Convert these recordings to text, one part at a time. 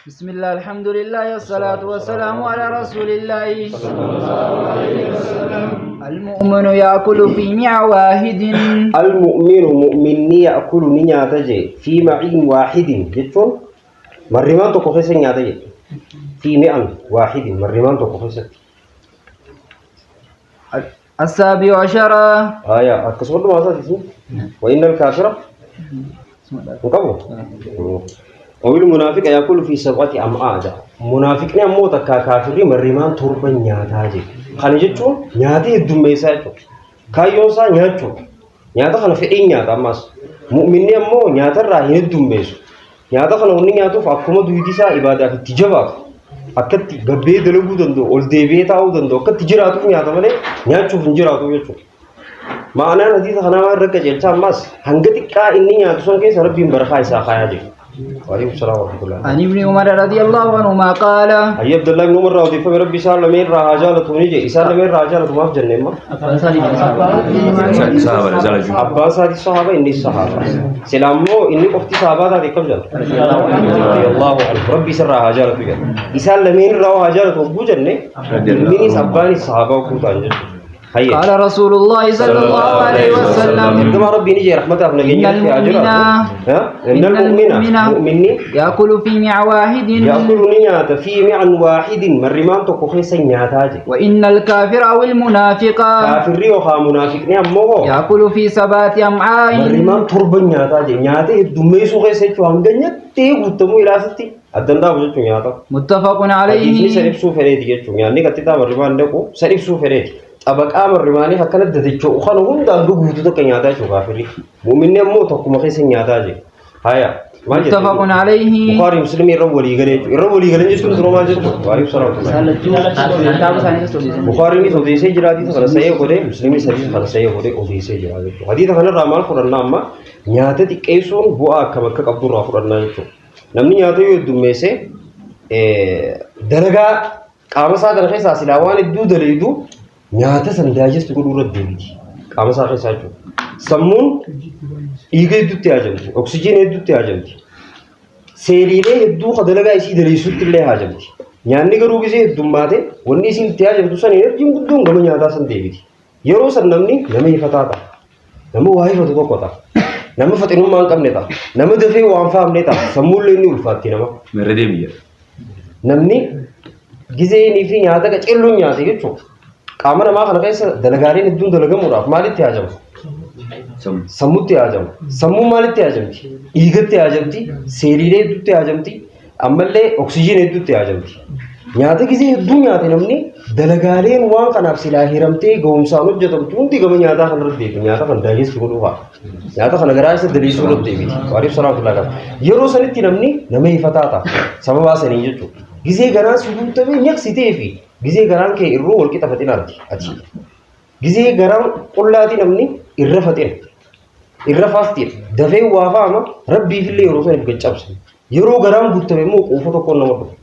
بسم الله الحمد لله والصلاة والسلام على رسول الله. المؤمن يأكل في معن واحد. المؤمن مؤمنni يأكل ni nyaata je في معن واحد jechuun marrimaan tokko keessa nyaata je في معن واحد marrimaan tokko keessatti. السابع عشر. Aya akkasuma dhumaa isaati وإن الكافر hin qabu. أو المنافق يأكل في سبعة أمعاء jedha. Munaafiqni ammoo takkaa kaafirri marrimaan torba nyaataa je. Kana jechuun nyaata heddummeessaa jechuudha. Kaayyoon isaa nyaachuudha. Nyaata kana fedhiin nyaata ammas. Mu'minni ammoo nyaatarraa hin heddummeessu. Nyaata kana wanni nyaatuuf akkuma duydi isaa ibaadaaf itti jabaatu. Akkatti gabbee dalaguu danda'u, ol deebi'ee taa'uu danda'u, akkatti jiraatuuf nyaata malee nyaachuuf hin jiraatu jechuudha. Ma'anaan hadiisa kanaa waan irra qajeelcha ammas hanga xiqqaa inni nyaatu san keessa Rabbiin barakaa isaa kaayaa jira. وعليكم السلام ورحمة الله. عن ابن عمر رضي الله عنهما قال. Hayya Abdullah ibn Umar irraa odeeffame Rabbi isaan lameen irraa haa jaalatu ni jedhe. Isaan lameen irraa haa jaalatu maaf jenne imma? Sahaaba jaalachuu. Abbaan isaatii sahaaba, inni sahaaba. Sila ammoo inni qofti sahabaa taate akkam jedha? رضي الله عنه. Rabbi isarraa haa jaalatu jedha. Isaan lameen irraa haa jaalatu hogguu jenne ilminis abbaanis sahabaa hogguu ta'an jechuudha. Hayya. قال رسول الله صلى الله عليه وسلم. Ergamaa Rabbii ni jee rahmataaf nageenya إن itti haa jiraatu. المؤمن إن المؤمن المؤمن mu'minni يأكل في معن واحد. يأكل ni nyaata في معن واحد marrimaan tokko keessa nyaataa je. وإن الكافر أو المنافق Kaafirri yookaan munaafiqni ammoo hoo يأكل في سبعة أمعاء. Marrimaan torba nyaataa je. Nyaata heddummeessuu keessa jechuun hanga nyattee guutamuu ilaasitti addan dhaabu jechuun nyaata. متفق Hadiisni san عليه. Ibsuu fedheeti jechuun nyaanni qaxxixaa marrimaan dhaqu san ibsuu fedheeti. Xabaqaa marrimaanii akkana dadacha'u kana hunda hanga guutuu takka nyaataa jechuudha kaafirri. Muuminni ammoo tokkuma keessa nyaataa je. Haya maal jette? متفق عليه. Bukhari Muslimii irra walii galee jechuudha. Irra walii galee jechuun dura maal jechuudha? وعليكم السلام. Bukhariinis odeessee jira hadiisa kana sahih godhee, Muslimis hadiisa kana sahih godhee odeessee jira jechuudha. Hadiisa kanarraa maal fudhannaa amma? Nyaata xiqqeessuun bu'aa akkam akka qabdu irraa fudhannaa jechuudha. Namni nyaata yoo heddummeesse dalagaa qaama isaa kana keessaa silaa waan hedduu daleedu nyaata san digest godhuu irra deebiti. Qaama isaa keessaa jechuudha. Sammuun dhiiga hedduutti haajamti, oksijiin hedduutti haajamti. Seeliilee hedduu ka dalagaa isii daleessutti illee haajamti. Nyaanni garuu gisee heddummaate wanni isiin itti haajamtu san enerjiin guddoon gama nyaataa san deebiti. Yeroo san namni nama ifataa ta'a. Nama waa ifatu tokko ta'a. Nama faxinummaa hin qabne ta'a. Nama dafee waan faamne ta'a. Sammuullee inni ulfaatti nama. Merra deemi jedha. Namni gizeenii fi nyaata qacelluun nyaate jechuudha. Qaama namaa kana keessa dalagaaleen hedduun dalagamuudhaaf maalitti haajama? Sammuu. Sammutti haajama. Sammuun maalitti haajamti? Dhiigatti haajamti, seeliilee hedduutti haajamti, ammallee oksijiin hedduutti haajamti. Nyaata gizee hedduu nyaate namni dalagaaleen waan kanaaf silaa hiramtee ga'umsaan hojjetamtu hundi gama nyaataa kanarra deebi. Nyaata kana digest godhuu fa'a. Nyaata kana garaa isa daleessuu irra deebiti. وعليكم السلام ورحمة. Yeroo sanitti namni nama ifataa ta'a. Sababaa sanii jechuudha. Gizee garaan si guutamee nyaqsitee fi gizee garaan kee irruu wal qixa faxinaati ati. Gizee garaan qullaati namni irra faxina. Irra faastiidha. Dafee waa faama rabbiifillee yeroo saniif gaccabsa. Yeroo garaan guutame immoo quufa tokkoon nama dhufa.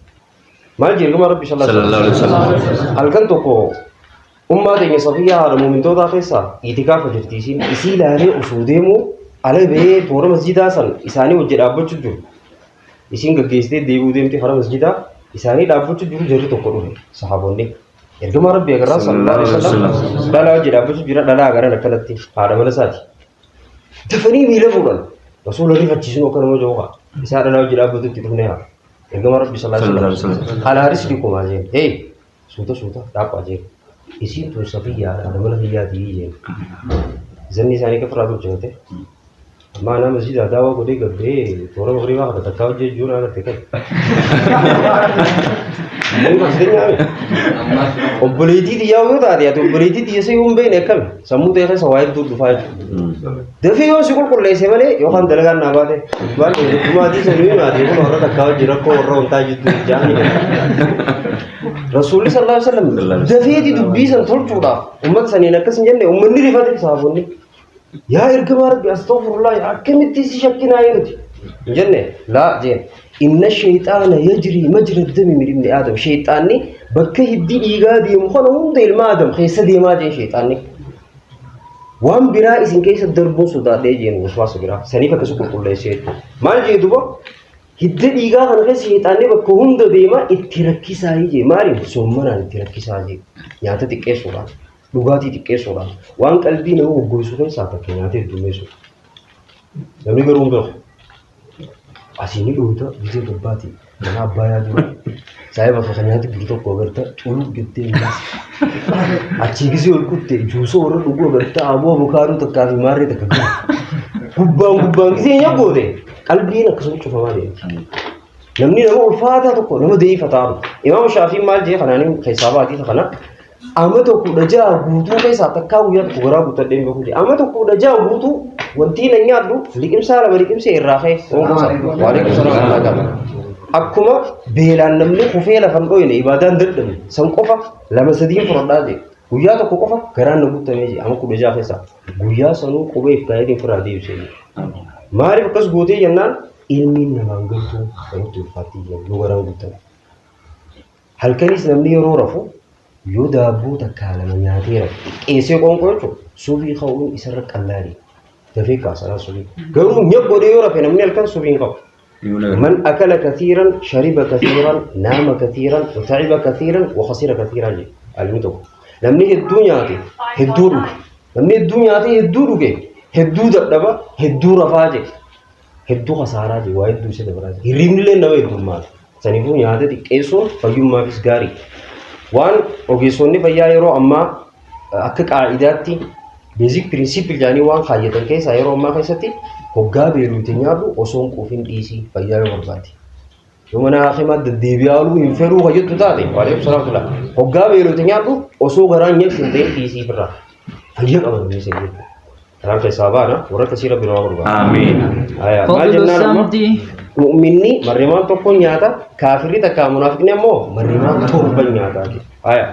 Maal jedhu ergamaa Rabbi صلى الله عليه وسلم. Halkan tokko ummaa teenya Safiyyaa haadha muumintootaa keessaa itikaafa jirti isiin isii ilaalee osoo deemuu ala bahee toora masjidaa san isaanii wajji dhaabbachuu jiru. Isiin gaggeessitee deebi'uu deemtee karaa masjidaa isaanii dhaabbachuu jiru jarri tokko dhufe sahaabonni. Ergamaa Rabbi agarraa صلى الله عليه وسلم dhalaa wajji dhaabbachuu jira dhalaa agaran akkanatti haadha mana isaati. Dafanii miila fuudhan. Rasuula rifachiisnu akka nama jiru isaa dhalaa wajji dhaabbatutti dhufnee haa. Ergamaa Rabbi صلى الله عليه وسلم. على رسلكما jeen. Hey, suuta suuta dhaabaa jeen. Isiin tun Safiyyaadha haadha mana kiyyaatii jeen. Zanni isaanii kafirraa tolchifate. Amma ana masjida daawaa godhee gabbee toora magriibaa kana takkaa hojii jechuun agarte kan. Inni masjida nyaame. Obboleettii xiyyaa yoo taate ati obboleettii xiyya isa yoo hin beekne akkami sammuu ta'e keessa waa hedduu dhufaa jechuudha. Dafee yoo si qulqulleesse malee yookaan dalagaan naa baate maal dhumaatii sanuu himaate kun warra takkaa hojii rakkoo warra wantaa jidduu jaanii. Rasuulli صلى الله عليه وسلم dafeeti dubbii san tolchuudhaaf uummata saniin akkas hin jenne uummanni rifate sahaabonni. Yaa ergamaa Rabbi أستغفر الله akkamitti si shakkinaa nuti hin jenne laa jeen. إن الشيطان يجري مجرى الدم من ابن آدم shayxaanni bakka hiddi dhiigaa deemu kana hunda ilma Aadam keessa deemaa jeen shayxaanni. Waan biraa isin keessa darbuun sodaadhee jeen waswaasa biraa saniif akkas qulqulleessee jechuudha. Maal jee duba Hidda dhiigaa kana keessa sheexaanni bakka hunda deema itti rakkisaa jee. Maaliin soommanaan itti rakkisaa jee. Nyaata xiqqeessuudhaan, dhugaatii xiqqeessuudhaan, waan qalbii nama goggoisu keessaa takka nyaata heddummeessu. Namni garuu hin beeku. Asii ni dhoyta gisee gabbaati. Mana abbaayaa dura. Saayii bakka kan nyaati jiru tokko agarta culuu jettee hin baas. Achii gisee ol kutte juusoo warra dhuguu agarta aboo avokaadoo takkaa fi maarree takka gahu. Gubbaan gubbaan gisee hin goote qalbiin akkasuma cufamaa deemti. Namni nama ulfaataa tokko nama deeyifataa dhufu. Imaam Shaafiin maal jee kanaaniin keessaa baatii kana amata 16 guutuu keessaa takkaa guyyaa tokko garaa guuttadhee hin beeku jee. Amata 16 guutuu wanti na nyaadhu liqimsaa lama liqimsee irraa ka'e. Waalaikum salaam. Akkuma beelaan namni kufee lafa hin dhoyne ibaadaan dadhabne san qofa lama sadiin fudhadhaa jee. Guyyaa tokko qofa garaan na guutamee jee ama 16 keessaa. Guyyaa sanuu qubee if kaayetiin firaa deebisee jee. Maaliif akkas gootee jennaan ilmiin namaan galtuu namatti ulfaattii jee yoo garaan guutame. Halkanis namni yeroo rafu yoo daabboo takkaa lama nyaatee rafu xiqqeessee qoonqoo jechuun subii ka'uun isarra qallaali. Dafee kaasanaa subii. Garuu nya godhee yoo rafe namni halkan subii hin qabu. من أكل كثيرا شرب كثيرا نام كثيرا وتعب كثيرا وخسر كثيرا جي المتو namni hedduu nyaate hedduu dhuge namni hedduu nyaate hedduu dhuge hedduu dadhaba hedduu rafaa je hedduu kasaaraa je waa hedduu isa dabalaa je hirribni illee nama heddummaata saniifuu nyaata xiqqeessuun fayyummaafis gaarii waan ogeessonni fayyaa yeroo ammaa akka qaa'idaatti basic principle jedhanii waan kaayyatan keessaa yeroo ammaa keessatti hoggaa beeluyte nyaadhu osoo hin quufin dhiisii fayyaa yoo barbaade. Yoo mana hakimaa deddeebi'aa ooluu hin fedhuu kan jettu taate waalaikum salaam tula. Hoggaa beeluyte nyaadhu osoo garaan nyaachuu hin ta'in dhiisii firraa. Fayyaa qaba namni isin jechuudha. Karaan keessaa baana warra akkasii rabbi nama barbaada. Amiin. Aya, maal فضل jennaan amma? الصمت Mu'minni marrimaan tokko nyaata, kaafirri takka munaafiqni ammoo marrimaan torba nyaata. Aya.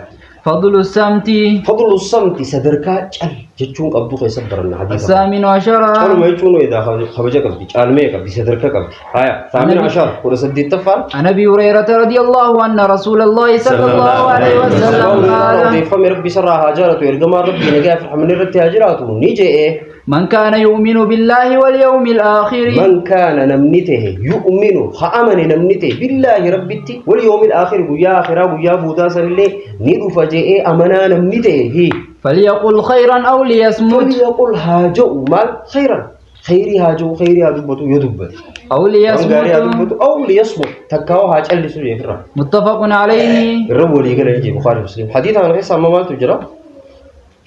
فضل الصمت Fadlu samti sadarkaa cal jechuun qabdu keessa baranna hadiisa. الثامن عشر Caluma jechuun edaa kabaja qabdi, caalmee qabdi, sadarkaa qabdi. Aya, saamina ashar 18ffaan عن أبي هريرة رضي الله أن رسول الله صلى الله عليه وسلم قال odeeffame rabbi sarraa haa jaalatu ergamaan rabbii nagaa fi rahmanni irratti haa jiraatu ni je'e من كان يؤمن بالله واليوم الآخر من كان namni tahe yu'minu ha amane namni tahe billaahi rabbitti wal yawmil aakhir guyyaa akhiraa guyyaa boodaa sanillee ni dhufa je'ee amanaa namni tahe hi فليقل خيرا أو ليصمت فليقل haa je'u maal khayran khayrii haa je'u khayrii haa dubbatu yoo dubbate أو waan gaarii haa ليصمت dubbatu aw liyasmut takkaa'u haa callisu jee firra متفق عليه irra walii galan jee Bukhari Muslim hadiisa kana keessa amma maaltu jira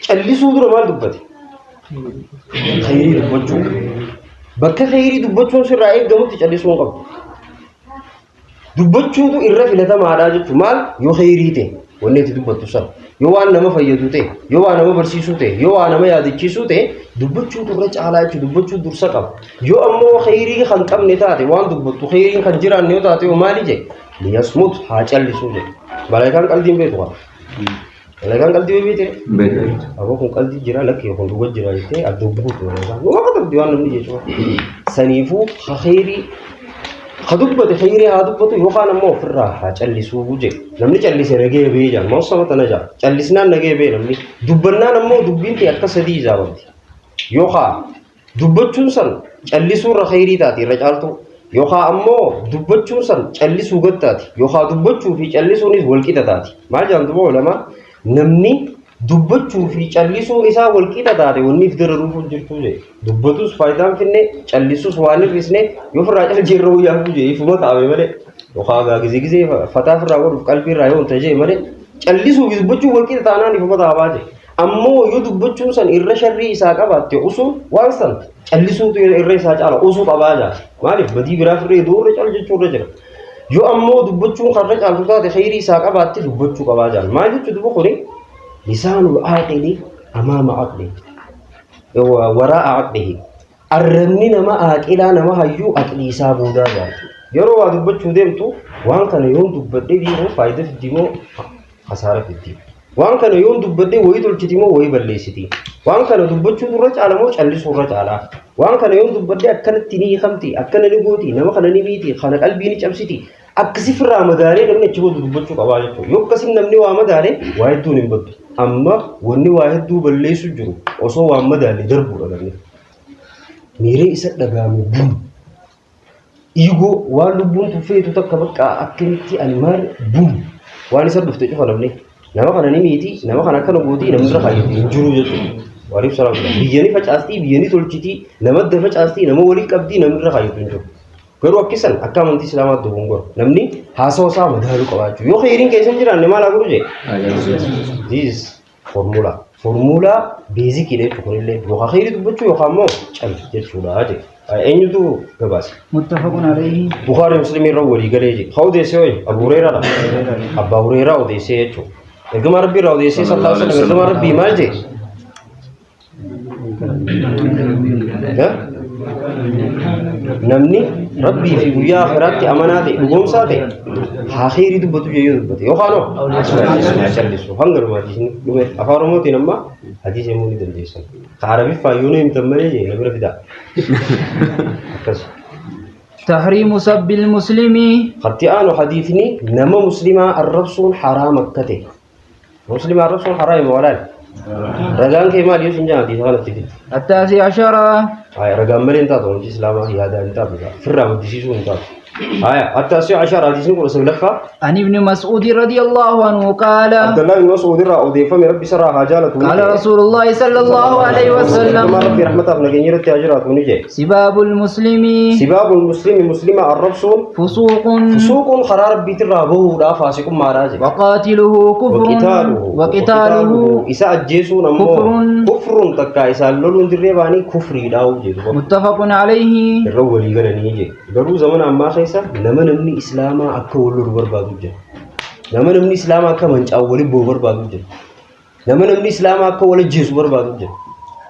callisuu dura maal dubbate khayrii dubbachuu bakka khayrii dubbachuun sirraa eeggamutti callisuu hin qabdu dubbachuutu irra filatamaadha jechuun maal yoo khayrii ta'e wanni itti dubbattu sana yoo waan nama fayyadu ta'e yoo waan nama barsiisuu ta'e yoo waan nama yaadachiisuu ta'e dubbachuutu irra caalaa jechuudha dubbachuu dursa qaba yoo ammoo khayrii kan qabne taate waan dubbattu khayriin kan jiraanne yoo taate yoo maali jedhe liyasmut haa callisuu jedhe malaayikaan qaldiin beektu qaba malaayikaan qaldii beekte Beektu. Aboo kun qaldii jira lakki kun dhuga jira jettee adda buutu malaayikaan numa katabdi waan namni jechuudha saniifuu ha khayrii ha dubbate khayrii haa dubbatu yookaan ammoo ofirraa haa callisuu jedhe namni callise nagee bee jaa maal sama tana jaa callisnaan nagee bee namni dubbannaan ammoo dubbiin ta'e akka sadii ijaabamti yookaan dubbachuun san callisuurra khayrii taati irra caaltu yookaan ammoo dubbachuun san callisuu gad taati yookaan dubbachuu fi callisuunis walqixa taati maal jedhamtu duba ulamaa namni dubbachuu fi callisuun isaa walqixa taate wanni if dararuuf hin jirtu jedhe dubbatus faayidaan finne callisus waan hir'isne yoo ofirraa cal jirra wayyaafuu jedhe ifuma taa'ame malee yookaan gaa gizee gizee fataa ofirraa godhuuf qalbii irraa yoo hin ta'e malee callisuu fi dubbachuu walqixa taanaan ifuma taa'aa jedhe ammoo yoo dubbachuun san irra sharrii isaa qabaatte usuun waan san callisuutu irra isaa caala usuu qabaa jaa maaliif badii biraa firree duurra cal jechuu irra jira yoo ammoo dubbachuun karra caaltu taate khayrii isaa qabaatte dubbachuu qabaa jaa maal jechuu duba kuni lisaanul aaqili amaama aqli waraa'a aqlihi arrabni nama aaqilaa nama hayyuu aqlii isaa boodaa jaaltu yeroo waa dubbachuu deemtu waan kana yoon dubbadhe dhiiroo faayidaa fiddi moo kasaara fiddi waan kana yoon dubbadhe wayii tolchiti moo wayii balleessiti waan kana dubbachuu irra caala moo callisuu irra caala waan kana yoon dubbadhe akkanatti ni hiikamti akkana ni gooti nama kana ni miiti kana qalbii ni cabsiti akkasi firraa madaalee namni achi booda dubbachuu qabaa jechuudha yoo akkasiin namni waa madaalee waa hedduun hin baddu amma wanni waa hedduu balleessu jiru osoo waan madaalee darbuudha namni miiree isa dhaga'ame bum Iigoo waan lubbuun tuffeetu takka bakka akkamitti ani maal bum waan isa dhufte cufa namni nama kana ni miiti, nama kana akkana gootii, namni irra kaayyatu hin jiru jechuudha. Waliif salaam. Biyya ni facaastii, biyya ni tolchitii, nama adda facaastii, nama walii qabdii, namni irra kaayyatu hin jiru. Garuu akkisan akka amantii islaamaatti dogongora. Namni haasawa isaa madaaluu qabaachuu. Yoo kheyriin keessa hin jiraanne maal haa godhu jee? This is formula. Formula basicidha jechuudha kunillee. Yookaan kheyrii dubbachuu yookaan immoo cal jechuudha jee. Eenyutu gabaase? متفق عليه. Bukhari Muslimii irra walii galee jee. Haa odeessee hoyi? Abu Hureyraadha. Abbaa Hureyraa odeessee jechuudha. Ergamaa Rabbii irraa odeessee sallallahu alaihi wasallam, ergamaa Rabbii maal jee? Ha? Namni Rabbii fi guyyaa akhiraatti amanaa ta'e, dhugoomsaa ta'e, haa kheyrii dubbatu jee yoo dubbate yookaan hoo haa callisu. Hanga dhumaa hadiisni dhume. Afaan Oromootiin amma hadiisa himuu ni dandeessan. Ka Arabiffaa yoo nu himtan malee jee na bira fidaa. Akkas. تحريم سب المسلم. Hatti aanu hadiisni nama muslimaa arrabsuun haraam akka ta'e. Muslimaa arrabsuun haraam walaal. Ragaan kee maal yoo sin jaan hadiisa kanatti fidi. التاسع عشر. Haya, ragaan malee hin taatu, amantii islaamaa yaadaan hin taatu, firraa maddisiisuu hin taatu. Haya, التاسع عشر, hadiisni 19ffaa. عن ابن مسعود رضي الله عنه قال: Abdullah bin Mas'uud irraa odeeffame, Rabbi sarraa haa jaalatu. قال رسول الله صلى الله عليه وسلم: Ergamaa Rabbii rahmataaf nageenya irratti haa jiraatu ni jedhe. سباب المسلم سباب المسلم, muslima arrabsuun فسوق فسوق, karaa Rabbiitirraa bahuudhaa, faasiqummaadhaa jedhe. وقاتله كفر. وقتاله وقتاله isa ajjeesuun ammoo كفر. كفر, takkaa isaan loluun dirree baanii kufriidhaa jedhu. متفق عليه. Irra walii galanii jedhe. Garuu zamana ammaa keessa nama namni islaamaa akka wal lolu barbaadu jira. Nama namni islaamaa akka manca'u waliin bu'u barbaadu jira. Nama namni islaamaa akka wal ajjeesu barbaadu jira.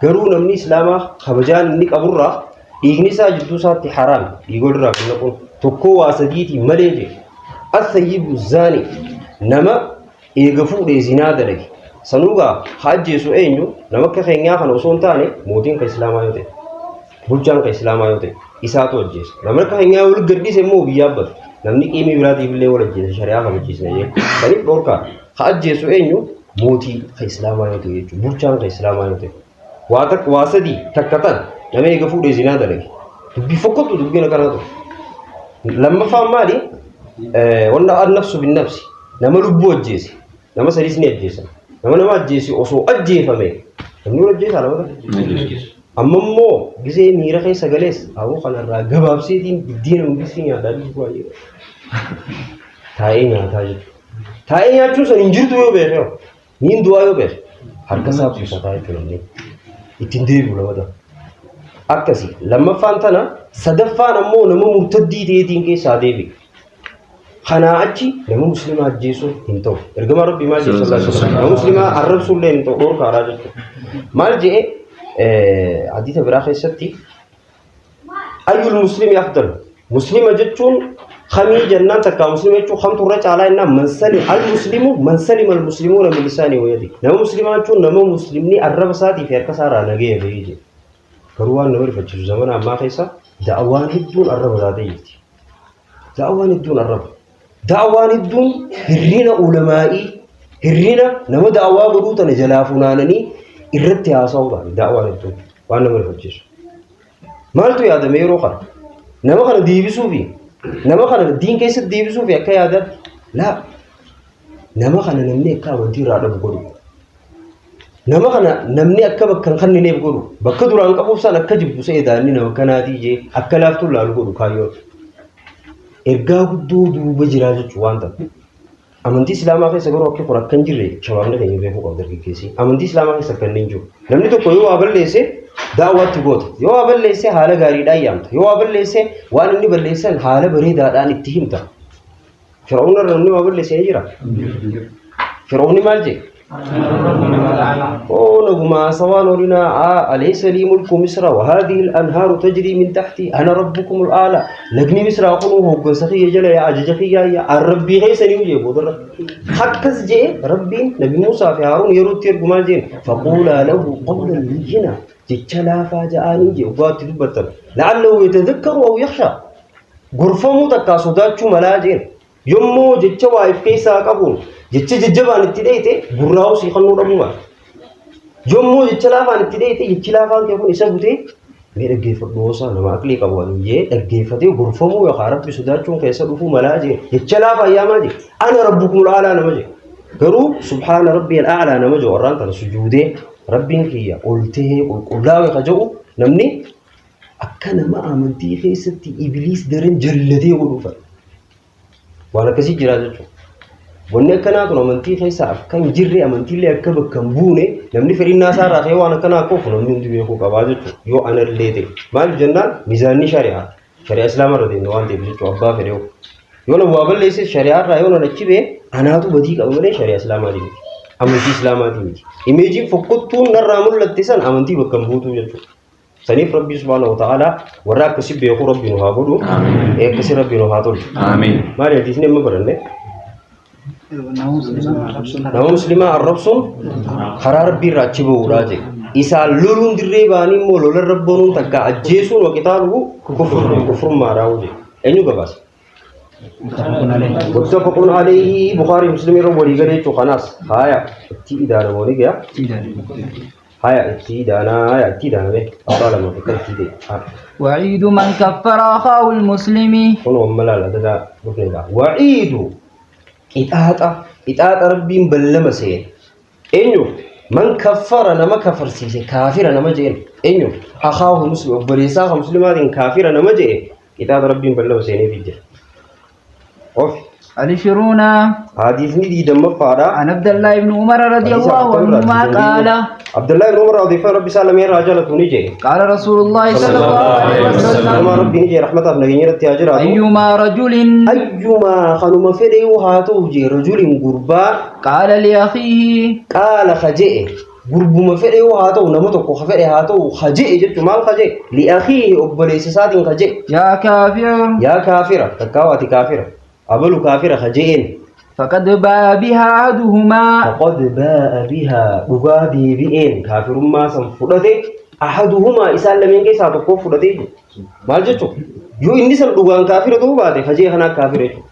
Garuu namni islaamaa kabajaan inni qaburraa dhiigni isaa jidduu isaatti haraam, dhiiga walirraa kan naquun tokkoo waa sadiitii malee jedhe. الثيب الزاني, nama eega fuudhee zinaa dalage. Sanuugaa haa ajjeesu eenyu? Nama akka keenyaa kana osoo hin taane, mootiin kan islaamaa yoo ta'e, bulchaan kan islaamaa yoo ta'e, isaatu ajjeesa. Namni akka keenyaa wal gaddise immoo biyyaa abbata. Namni qiimii biraatiif illee wal ajjeesa, shari'aa kabachiisna jee. Saniif dhorkaa haa ajjeesu eenyu? Mootii kan islaamaa yoo ta'e jechuudha. Bulchaan kan islaamaa yoo ta'e. Waa takka waa sadii takka tan nama eega fuudhee zinaa dalage. Dubbii fokkottu dubbiin akkanaa ture. Lammaffaan maali? Wanna النفس بالنفس, nama lubbuu ajjeese. Nama sadiis ni ajjeesan. Nama nama ajjeese osoo ajjeefame, namni wal ajjeesaa nama tokko. Amma immoo gisee miira keessa galees aboo kanarraa gabaabseetiin biddeena hundisii nyaataa dhiisu baay'ee. Taa'ee nyaataa jechuudha. Taa'ee nyaachuun san hin jirtu yoo beeke, niin du'aa yoo beeke, harka isaa buusataa jechuudha namni. Ittiin deebi'u lamata. Akkasi lammaffaan tana, sadaffaan ammoo nama murtaddii ta'eetiin keessaa deebi'e. Kanaa achi nama muslimaa ajjeesuun hin ta'u. Ergamaa Rabbii maal jedhe sallallahu alaihi wasallam? Nama muslimaa arrabsuun illee hin ta'u, dhorkaadhaa jechuudha. Maal jedhe hadiisa biraa keessatti? أي المسلم أفضل, muslima jechuun kamii jennaan, takkaa muslima jechuun kamtu irra caalaa jennaan, من سلم المسلم من سلم المسلمون من لسانه ويده, nama muslimaa jechuun nama muslimni arraba isaatii fi harka isaa irraa nagaya bahee jedhe. Garuu waan nama rifachiisu, zamana ammaa keessa da'awaan hedduun arraba taatee jirti. Da'awaan hedduun arraba. Da'awaan hedduun hirrina ulamaa'ii, hirrina nama da'awaa godhuu tana jalaa funaananii irratti haasa'uu ta'an da'awaan hedduun waan nama rifachiisu. Maaltu yaadame yeroo kana? Nama kana deebisuufi, nama kana diin keessatti deebisuufi akka yaadaatti laa, nama kana namni akka amantii irraa dhabu godhu. Nama kana namni akka bakka hin kennineef godhu, bakka duraan qabuuf san akka jibbu seedaanni nama kanaatii jee akka laaftuun laalu godhu kaayyoon. Ergaa guddoo duuba jiraa jechuun waan ta'u. Amantii islaamaa keessa garuu akki kun akka hin jirre shabaabni keenya beekuu qabu, dargaggeessi. Amantii islaamaa keessa akka hin jiru. Namni tokko yoo waa balleesse daawwaatti goota. Yoo waa balleesse haala gaariidhaan yaamta. Yoo waa balleesse waan inni balleessan haala bareedaadhaan itti himta. Fir'aawun irra namni waa balleesse ni jira. Fir'aawunni maal jedhe? أوه نجما سوان ولنا أليس لي ملك مصر وهذه الأنهار تجري من تحتي أنا ربكم الأعلى. Lagni Misraa kun hooggansa kiyya jala yaa, ajaja kiyya yaa, Rabbii keessa ni hojii boodarra. Akkas jee Rabbiin Nabi Muusaa fi Haaruun yeroo itti ergu maal jeen? فقولا له قولا لينا, jecha laafaa ja'anii jee dhugaatti dubbattan. لعله يتذكر أو يخشى, gorfamuu takkaa sodaachuu malaa jeen. Yommuu jecha waa if keessaa qabuun jecha jajjabaan itti dheeyte gurraa'uu sii kennuu dhabuu mala. Yommuu jecha laafaan itti dheeyte jechi laafaan kee kun isa butee Mee dhaggeeffadhu hoosaa nama aqlii qabu ani jee dhaggeeffatee gorfamuu yookaan rabbi sodaachuun keessa dhufuu malaa jee jecha laafa ayyaamaa jee ana rabbukum laalaa nama jee garuu subhaana rabbi al'aalaa nama jee warraan tana sujuudee rabbiin kiyya ol tahee qulqullaa'e ka jedhu namni akka nama amantii keessatti ibiliis daran jallatee godhuufa waan akkasii jira jechuudha. Wanni akkanaa kun amantii keessa akka hin jirre amantiillee akka bakka hin buune namni fedhinnaa isaa irraa ka'ee waan akkanaa akka ofu namni hundi beekuu qabaa jechuudha. Yoo anallee ta'e maaliif jennaan miizaanni shari'aa shari'aa islaamaa irra deemna waan ta'eef jechuudha abbaa fedhe yoo. Yoo na waa balleesse shari'aa irraa yoo na achi ba'e anaatu badii qaba malee shari'aa islaamaatii miti. Amantii islaamaatii miti. Imeejiin fokkottuun narraa mul'atte san amantii bakka hin buutuu jechuudha. Saniif Rabbii subhaanahu wa ta'aalaa warra akkasii beekuu Rabbi nu haa godhu. Akkasii Rabbi nu haa tolchu. Amiin. Maali hadiisni amma baranne? Nama muslimaa arrabsuun karaa Rabbii irraa achi bahuudhaa jedhe. Isaan loluun dirree ba'anii immoo lola irra bonuun takka ajjeesuun waqitaaluhu kufrummaadhaa jedhe. Eenyu gabaasa? Muttafaqun alayhi Bukhari Muslim irra walii galee jechuu kanaas haaya itti idaanamooni gaya. Haya itti idaanaa haya itti idaaname abbaa lama bakka itti ta'e. وعيد من كفر أخاه المسلم Kun amma laala dagaa dhufneedha. Waciidu qixaaxa qixaaxa rabbiin ballama seene. Eenyu man kaffara nama kafarsiise kaafira nama jeen eenyu akaahu muslim obboleessaa ka muslimaatiin kaafira nama jee qixaaxa rabbiin ballama seeneef jira. Of العشرون hadiisni diidamaffaadha. عن عبد الله بن عمر رضي الله عنهما قال Abdullahi ibn Umar odeeffannoo rabbi isaa lameen irraa jaalatu ni jee. قال رسول الله صلى الله عليه وسلم Nama rabbi ni jee rahmataaf nageenya irratti haa jiraatu. أيما رجل Ayyumaa kanuma fedhe yoo haa ta'u jee rajulin gurbaa قال لأخيه qaala ka je'e gurbuma fedhe yoo haa ta'u nama tokko ka fedhe haa ta'u ka je'e jechuun maal ka je'e li'akhiihi obboleessa isaatiin ka je'e يا كافر yaa kaafira takkaa ati kaafira abalu kaafira ka je'een فقد باء بها أحدهما faqad baa'a bihaa dhugaa deebi'een kaafirummaa san fudhate ahaduhumaa isaan lameen keessaa tokko fudhate jechuudha. Maal jechuun yoo inni san dhugaan kaafira ta'uu baate ka je'e kanaa kaafira jechuudha.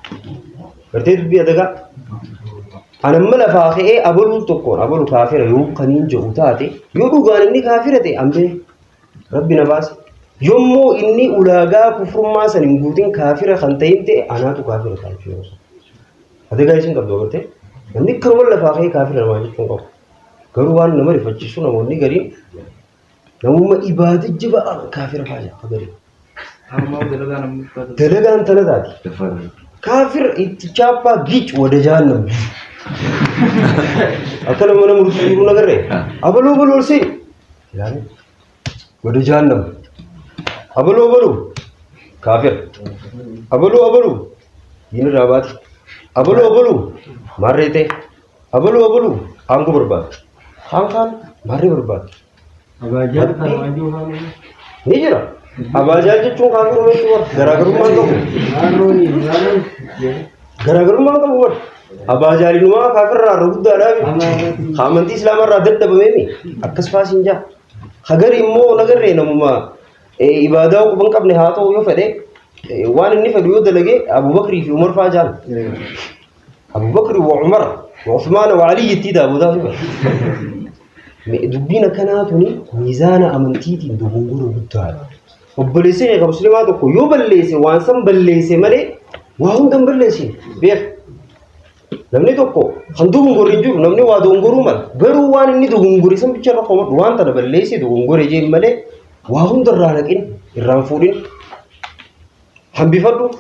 Gartee dubbii adagaa Anamma lafaa ka'ee abaluun tokkoon abalu kaafira yoo kaniin jedhu taate yoo dhugaan inni kaafira ta'e ambee rabbi na baase. Yommuu inni ulaagaa kufrummaa san hin guutin kaafira kan ta'in ta'e anaatu kaafira ta'a jechuudha. Adagaa isin qabdu agartee namni akkanuma lafaa ka'ee kaafira namaa jechuun qabu. Garuu waan nama rifachiisu namoonni gariin namummaa ibaada jabaa kaafira fa'aa jira gariin. Dalagaan tana taati. Kaafir itti chaappaa giic wada jahannam. Akka nama nama rusu jiru nagarree abaluu abaluu ol seeni. Ilaali. Wada jahannam. Abaluu abaluu kaafir. Abaluu abaluu diinirraa baati. Abaluu abaluu maarree ta'e. Abaluu abaluu aangoo barbaada. Kaan kaan maarree barbaada. Ni jira. Abaajaa jechuun kaafiruma jechuudha. Garaagarummaan qabu. Garaagarummaan qabu warra. Abaajaalinumaa kaafirraa irra guddaadhaa miti. Amantii islaamarraa dadhabameemi. Akkas faas hin jaa. Hagari immoo nagarree namuma ibaadaa quba hin qabne haa ta'u yoo fedhe waan inni fedhu yoo dalage Abubakrii fi Umar faa jaan. Abubakrii wa Umar wa Usmaan wa Alii itti daabotaa fi bara. Dubbiin akkanaa tuni miizaana amantiitiin dogongora guddaadha. Obboleessi keenya musliimaa tokko yoo balleesse waan san balleesse malee waa hunda hin balleessine beeka. Namni tokko kan dogongorri hin jiru namni waa dogongoruu mala. Garuu waan inni dogongore san bicha irra komadhu waan tana balleesse dogongore jeen malee waa hunda irraa naqin irraan fuudhin hambifadhu.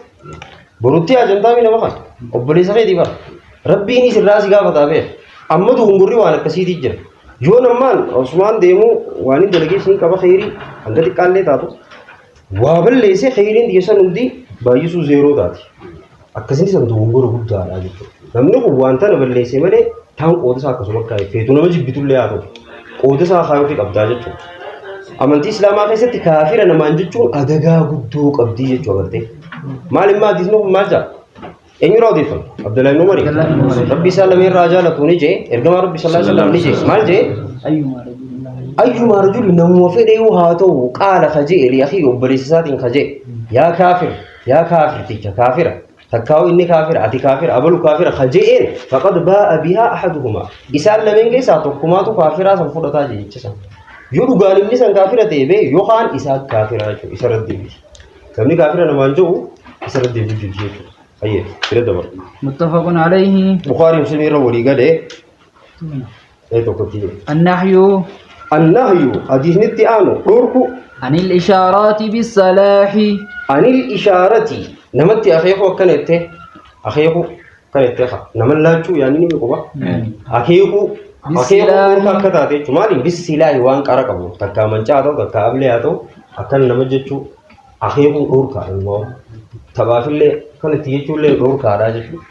Borutti ajantaa nama kana obboleessa keetii bara. Rabbiinis irraa si gaafataa beeka. Amma dogongorri waan akkasiitii jira. Yoo nammaan Osmaan deemuu waan hin dalagee siin qaba kheyrii hanga xiqqaallee taatu waa balleessee kheyriin dhiyeessan hundi baay'isuu zeeroo taati. Akkasiin san dogongora guddaadha jechuudha. Namni kun waan tana balleessee malee taan qooda isaa akkasuma kaa'e feetu nama jibbitullee haa ta'u qooda isaa kaayuufii qabdaa jechuudha. Amantii Islaamaa keessatti kaafira namaan jechuun adagaa guddoo qabdii jechuudha agartee. Maal immoo hadiisni kun maal jedha? Eenyurraa odeeffame? Abdullahi ibn Umar. Rabbi isaa lameen irraa jaalatu ni jee ergamaa Rabbi sallallahu alaihi wasallam ni jee maal jee? أيما رجل Ayyumaa rajuli namuma fedhe yoo haa ta'u qaala ka je'e li'akii obboleessa isaatiin ka je'e yaa kaafir yaa kaafirticha kaafira takkaa'u inni kaafira ati kaafira abalu kaafira ka je'een faqad baa'a bihaa ahaduhumaa isaan lameen keessaa tokkumaatu kaafiraa san fudhataa jee jecha san. Yoo dhugaan inni san kaafira ta'e bee yookaan isaa kaafira jechuudha isarra deebiti. Namni kaafira namaan jiru isarra deebi'u jechuudha. Ayyee bira dabar. متفق عليه. Bukaarii Muslimii irra walii galee ee tokkotti jedhe. النحي Annahyu hadiisnitti aanu dhorku عن الإشارات بالصلاح. anil ishaarati namatti akeeku akkana jettee akeeku akkana jettee nama laachuu yaani ni quba akeeku akeeku dhorka akka taate jechuudha. Maaliif bisilaahi waan qara qabu takkaa mancaa haa ta'u takkaa ablee haa ta'u akkana nama jechuu akeekuun dhorkaa immoo taphaafillee akkanatti jechuullee dhorkaadha jechuudha.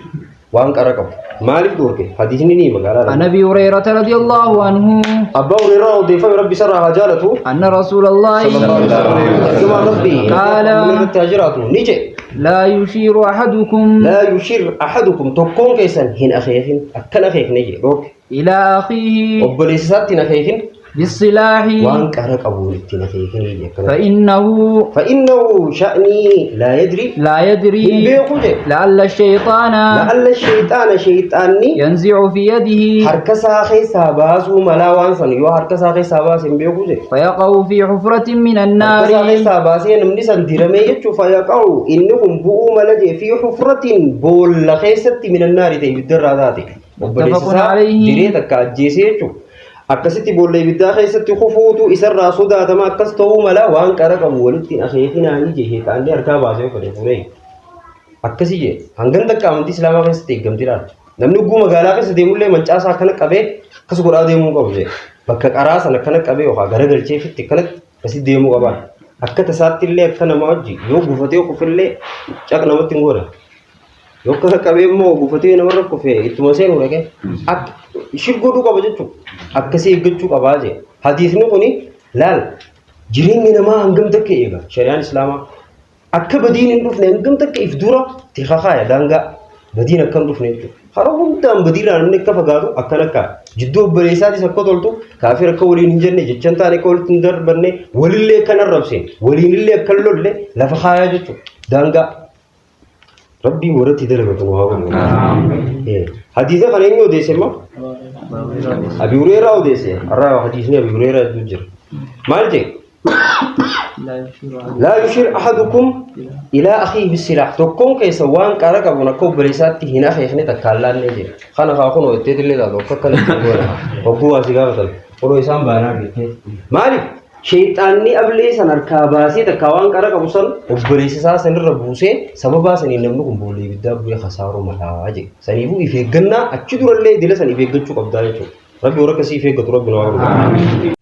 Waan qara qabu maaliif dhorke hadiisni ni magaalaa عن أبي هريرة رضي الله عنه Abbaa Hureyraa odeeffame rabbi isarraa haa jaalatu أن رسول الله Ergamaan rabbii قال irratti haa jiraatu ni jedhe لا يشير أحدكم لا يشير أحدكم tokkoon keessan hin akeekin akkan akeekne jedhe dhorke إلى أخيه obboleessa isaatti hin akeekin بالسلاح waan qara qabuun itti hin akeekin jedhe akkana. فإنه فإنه شأني لا يدري لا يدري hin beeku jedhe لعل الشيطان لعل الشيطان شيطانni ينزع في يده harka isaa keessaa baasuu malaa waan san yoo harka isaa keessaa baase hin beeku jedhe فيقع في حفرة من harka isaa النار keessaa baasee namni san diramee jechuun fayyaqa'u inni kun bu'uu mala jee fi hufratiin boolla keessatti minannaari ta'e ibiddarraa taate obboleessa متفق isaa عليه. diree takka ajjeesee jechuun akkasitti boolla ibiddaa keessatti kufuutu isarraa sodaatama akkas ta'uu mala waan qara qabu walitti hin akeekinaanii jee sheexaanni harkaa baasee fedhe fuudhee akkasii jee hangam takka amantii islaamaa keessatti eeggamti laata namni ugguu magaalaa keessa deemullee mancaasaa akkana qabee akkas godhaa deemuu qabu jee bakka qaraa sana akkana qabee yookaan garagalchee fitti akkanatti akkasi deemuu qabaan akka tasaatti illee akka namaa wajji yoo gufatee kufillee caq namatti hin godhan yoo akkana qabee immoo gufatee namarra kufe ittuma seenu dhaqee akka shir godhuu qaba jechuudha akkasii eeggachuu qabaa jee hadiisni kuni laal jireenyi namaa hangam takka eega shari'aan islaamaa akka badiin hin dhufne hangam takka if dura tiqaqaaya daangaa badiin akka hin dhufne jechuudha. Karaa hundaan badiirraa namni akka fagaatu akkan akka jidduu obboleessaatis akka toltu kaafir akka waliin hin jenne jechan taane akka walitti hin darbanne walillee akka hin arrabsine waliinillee akka hin lolle lafa kaayaa jechuudha daangaa. Rabbiin warratti dalagatu nu haa godhu. Hadiisa kana eenyu odeesse immoo? Abi Hureyraa odeesse. Har'a hadiisni Abi Hureyraa hedduu jira. Maal jedhe? لا يشير لا يشير أحدكم إلى أخيه بالسلاح tokkoon keessa waan qara qabuun akka obboleessaatti hin akeekne takkaan laannee jedhe. Kana haa kunoo itteet illee taatu akka akkanatti hin goone. Hogguu waa si gaafatan. Kunoo isaan baanaa beektee. Maaliif? Sheexaanni ablee san harkaa baasee takkaa waan qara qabu san obboleessa isaa sanirra buusee sababaa saniin namni kun boolla ibiddaa bu'ee kasaaruu malaa jedhe. Saniifuu if eeggannaa achi durallee dila san if eeggachuu qabdaa jechuudha. Rabbi warra akkasii if eeggatu rabbi nu haa godhu.